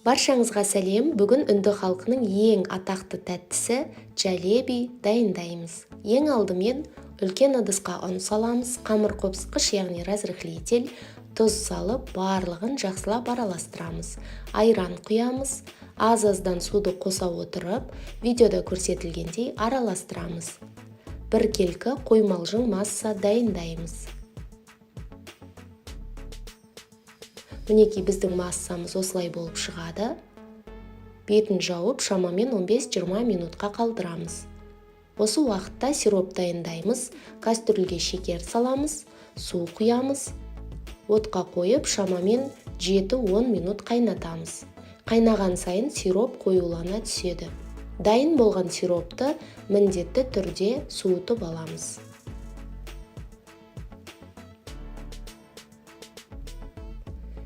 Баршаңызға сәлем. Бүгін үнді халқының ең атақты тәттісі джалеби дайындаймыз. Ең алдымен үлкен ыдысқа ұн саламыз, қамыр қопсытқыш, яғни разрыхлитель, тұз салып, барлығын жақсылап араластырамыз. Айран құямыз, аз-аздан суды қоса отырып, видеода көрсетілгендей араластырамыз. Біркелкі қоймалжың масса дайындаймыз. Мінекей, біздің массамыз осылай болып шығады. Бетін жауып, шамамен 15-20 минутқа қалдырамыз. Осы уақытта сироп дайындаймыз. Кастрюльге шекер саламыз, су құямыз. Отқа қойып, шамамен 7-10 минут қайнатамыз. Қайнаған сайын сироп қоюлана түседі. Дайын болған сиропты міндетті түрде суытып аламыз.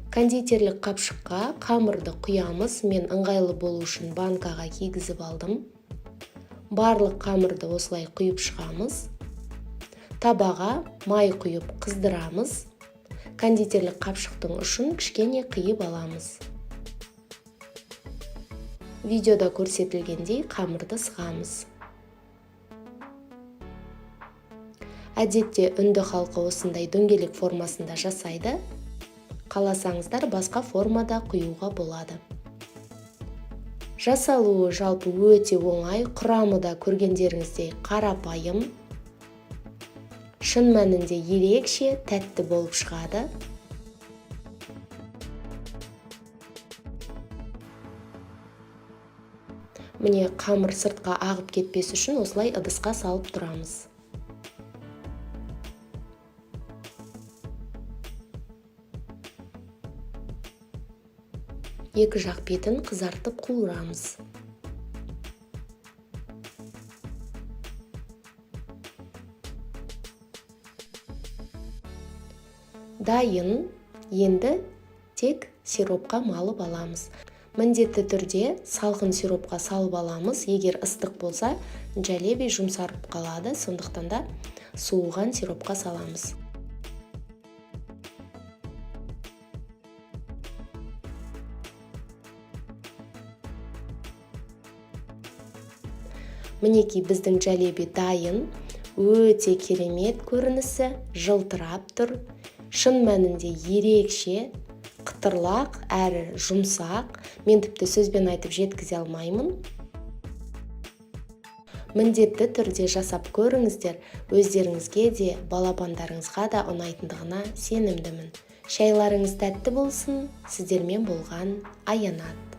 Кондитерлік қапшыққа қамырды құямыз. Мен ыңғайлы болу үшін банкаға кигізіп алдым. Барлық қамырды осылай құйып шығамыз. Табаға май құйып қыздырамыз. Кондитерлік қапшықтың ұшын кішкене қиып аламыз. Видеода көрсетілгендей қамырды сығамыз. Әдетте үнді халқы осындай дөңгелек формасында жасайды. Қаласаңыздар, басқа формада құюға болады. Жасалуы жалпы өте оңай, құрамы да көргендеріңіздей қарапайым. Шын мәнінде ерекше тәтті болып шығады. Міне, қамыр сыртқа ағып кетпес үшін осылай ыдысқа салып тұрамыз. Екі жақ бетін қызартып қуырамыз. Дайын. Енді тек сиропқа малып аламыз. Міндетті түрде салқын сиропқа салып аламыз. Егер ыстық болса, джалеби жұмсарып қалады, сондықтан да суыған сиропқа саламыз. Мінекей, біздің джалеби дайын. Өте керемет көрінісі, жылтырап тұр. Шын мәнінде ерекше қытырлақ әрі жұмсақ. Мен тіпті сөзбен айтып жеткізе алмаймын. Міндетті түрде жасап көріңіздер, өздеріңізге де, балапандарыңызға да ұнайтындығына сенімдімін. Шайларыңыз тәтті болсын. Сіздермен болған Аянат.